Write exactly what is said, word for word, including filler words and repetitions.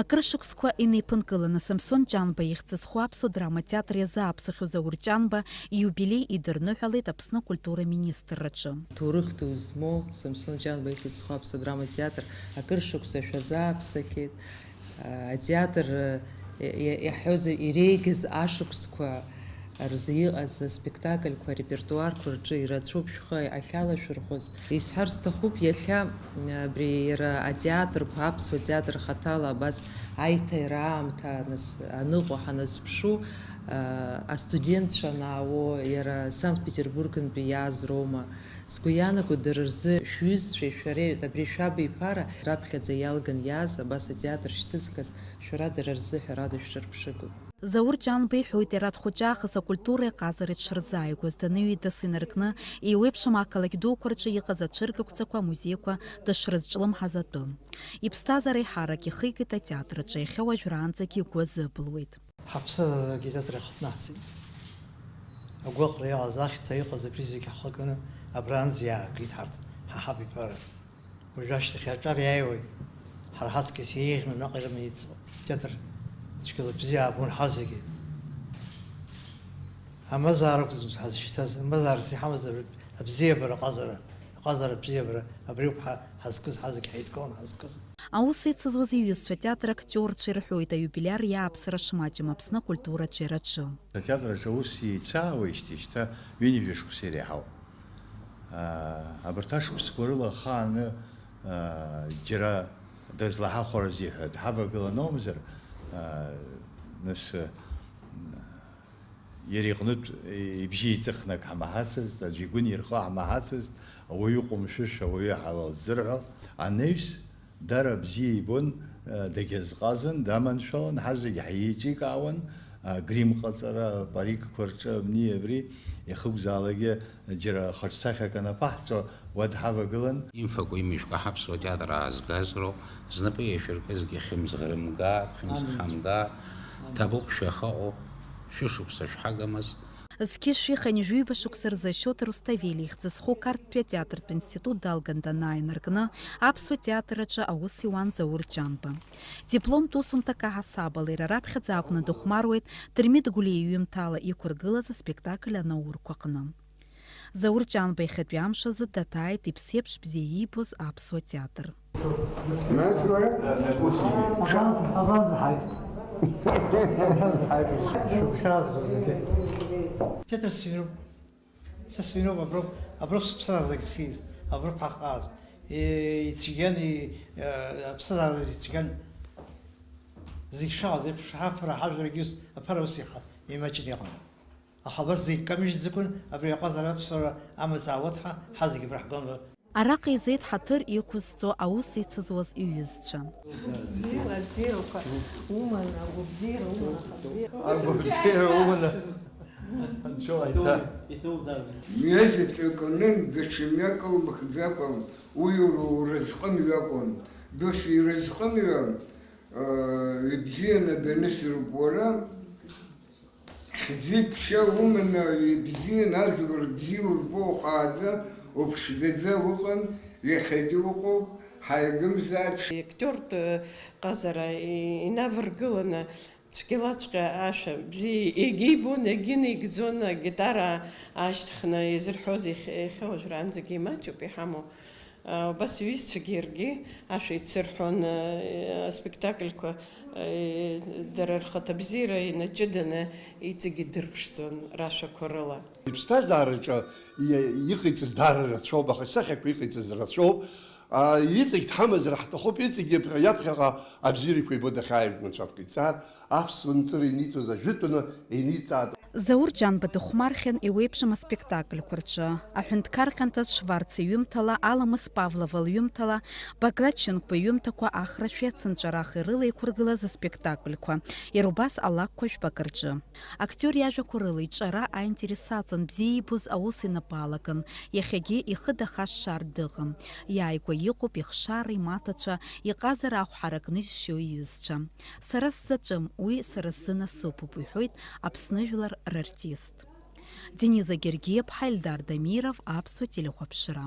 Акыр шықәсқәа инеиԥынкыланы Самсон Ҷанба ихьӡ зху аԥсуа драматеатр иазааԥсахьоу Заур Ҷанба ииубилеи идырныҳәалеит Аԥсны акультура министрраҿы. Ҭоурых ду змоу Самсон Ҷанба ихьӡ зху аԥсуа драматеатр акыр шықәса шәазааԥсахьеит. Атеатр, иа-, иаҳҳәозар, иреиӷьыз ашықәсқәа рзы иҟаз аспектакльқәа арепертуарқәа рҿы ирацәоуп шәхы ахьалашәырхәыз. Исҳәар сҭахуп, иахьа абри иара атеатрқәа, аԥсуа театр хаҭала абас аиҭаира аамҭа аныс-, аныҟоу ҳаназԥшу, астудентцәа анаауо, иара Санкт-Петербургнтәи иааз роума, сгәы иаанагоит, дара рзы шәҩызцәеи шәареи абри шәабиԥара раԥхьаӡа иалган иааз абас атеатр шьҭызхыз шәара дара рзы ҳәарада шәҿырԥшыгоуп. Заур Ҷанба иҳәоит, иара дхәыҷы аахыс акультуреи аҟазареи дшырзааигәаз, даныҩеидас инаркны, еиуеиԥшым ақалақь дуқәа рҿы иҟаз аҽыргақәҵақәа, амузеиқәа дышрызҿлымҳаз атәы. Иԥсҭазаара еиҳарак ихигеит атеатр аҿы, иахьа уажәраанӡагьы игәы азыбылуеит. Ҳаԥсҭазаарагьы атеатр иахҭнаҳҵеит. Агәаҟра иҟаз, ахьҭа иҟаз абри зегь ҳхы кны абранӡа иаагеит ҳарҭ, ҳа ҳабиԥара. Уажә ашьҭахь аҿар иааиуеит. Ҳара ҳаҵкыс еиӷьны наҟ ирыман ицо. Театр цәгьала бзиа аабон ҳазегьы. Амазаара акәӡамызт ҳазшьҭаз, амазаарас иҳамаз аб-, абзиабара аҟазара, аҟазара абзиабара, абри ауп ҳа ҳазкыз, ҳазегь ҳаидкыланы ҳазкыз. Аус ицызуаз иҩызцәа атеатр актиорцәа ирҳәоит, аиубилиар иааԥсара шмаҷым Аԥсны акультура аҿиараҿы. Атеатр аҿы аус еицаауеижьҭеи шьҭа ҩынҩажәа шықәса иреиҳауп. Аа, абарҭ ашықәсқәа рыла ахааны, аа, џьара дызлаҳахәарыз иҳәа дҳавагылан акәымзар, аа, нас, иара иҟнытә ибжьы еиҵыхны ак ҳмаҳацызт, аӡәы игәы нирхо ҳмаҳацызт, ауаҩы ҟәымшәышә, ауаҩы ҳалал дзырҳәо анаҩс, дара бзиа ибон, дагьазҟазан, даманшәалан, ҳазегь ҳиеиҿикаауан, грим ҟаҵара, апарикқәа рҿы абни абри, иахыкәзаалакгьы џьара хаҿсахьак анаԥаҳҵо, уа дҳавагылан. Имфакәа имыжәкәа ҳаԥсуа театр аазгаз роуп, знапы иашәыркызгьы хьымӡӷ рымгааит, хьымӡӷ Амин. Ҳамгааит, Амин. Ҭабуп шәахаҟоу, шәышықәса шәҳагамыз. Зқьышәи хынҩажәи ҩба шықәса рзы Шьоҭа Русҭавели ихьӡ зху Қарҭтәи атеатртә институт далган данааинаркны, аԥсуа театр аҿы аус иуан Заур Ҷанба. Дипломтә усумҭак аҳасабала иара раԥхьаӡа акәны дыхәмаруеит Дырмит Гәлиа иҩымҭала иқәыргылаз аспектакль анаурқәа аҟны. Заур Ҷанба иахьатәи амш азы даҭааит иԥсеиԥш бзиа иибоз аԥсуа театр. Нас уара? Аганзы, аганзы ҳаит. Аганзы ҳаит. Шәыгәхьаазгоит зегьы. Театр сыҩроуп. Са сыҩноуп аброуп, аброуп сыԥсҭазаара зегь хиз, аброуп ҳахҟааз. Е, ицәгьан, и, э, аԥсҭазаара зегь ицәгьан. Зегь шааз еиԥш, ҳафара, ҳажәрагьы ус, аԥара ус иҳа-, имаҷны иҟан. Аха абас зегь камыжьӡакәан, абри аҟазара аԥсуара амаҵ аауеит ҳәа, ҳазегь абра ҳгон. Араҟа изеит ҳаҭыр иқәызҵо аус ицызуаз иҩызцәа. Бзиала, абзиарақәа уманы, агәабзиара уманы, ахабзиара. Агәабзиара уманы. Анцәа ҟаиҵа. Иҭоуп, иҭоуп, дад. Мҩазаҵәык анын, даҽа мҩак лмыхӡакәан, уи уразҟымҩы акәын. Досу иразҟымҩы, э, ибзианы данысырбуа, хьӡи-ԥшьа уманы, ибзиан, ажәлар бзиа урбо, ухааӡа, уԥшӡаӡа уҟан, иахьагьы уҟоуп, ҳаигымзааит. Актиортә ҟазара инаваргыланы, цәгьалаҵәҟьа ашәа бзиа егьибон, егьынаигӡон, агитара аашьҭхны изырҳәоз иахьа, иахьа уажәраанӡагьы имаҷуп иҳамоу. Убас иҩызцәагьы иаргьы ашәа еицырҳәон, аспектакльқәа, дара рхаҭабзиара инаҷыданы иҵегьы дырԥшӡон рашәақәа рыла. Иԥсҭазаараҿы и-, иҟаиҵаз даара рацәоуп, аха исахьақәа иҟаиҵаз рацәоуп. А, иҵегь дҳамазар ҳҭахуп, иҵегь иаԥхьаҟа абзиарақәа ибо дахьааиуа анцәа ҟаиҵар. Аԥсуа нҵыра иниҵоз ажәытәаны иниҵааит. Заур Ҷанба дыхәмархьан еиуеиԥшым аспектакльқәа рҿы, аҳәынҭқар хьанҭаз Шварц иҩымҭала, Аламыс Павлова лҩымҭала, Баграт Шьынқәба иҩымҭақәа Ахрашәеи Ацынҵәарахеи рыла иқәыргылаз аспектакльқәа, иара убас алакәқәа жәбак рҿы. Актиор иажәақәа рыла иҿара аинтерес аҵан, бзиа иибоз аус инапы алакын, иахьагьы ихы дахашшаар дыҟам. Иааигәа иҟоуп ихшара, имаҭацәа, иҟазара ахә ҳаракны изшьо иҩызцәа. Сара сзаҵәым, уи сара сзы насыԥуп, иҳәоит Аԥсны жәлар рартист. Дениза Гергиаԥҳа, Ельдар Дамиров, Аԥсуа телехәаԥшра.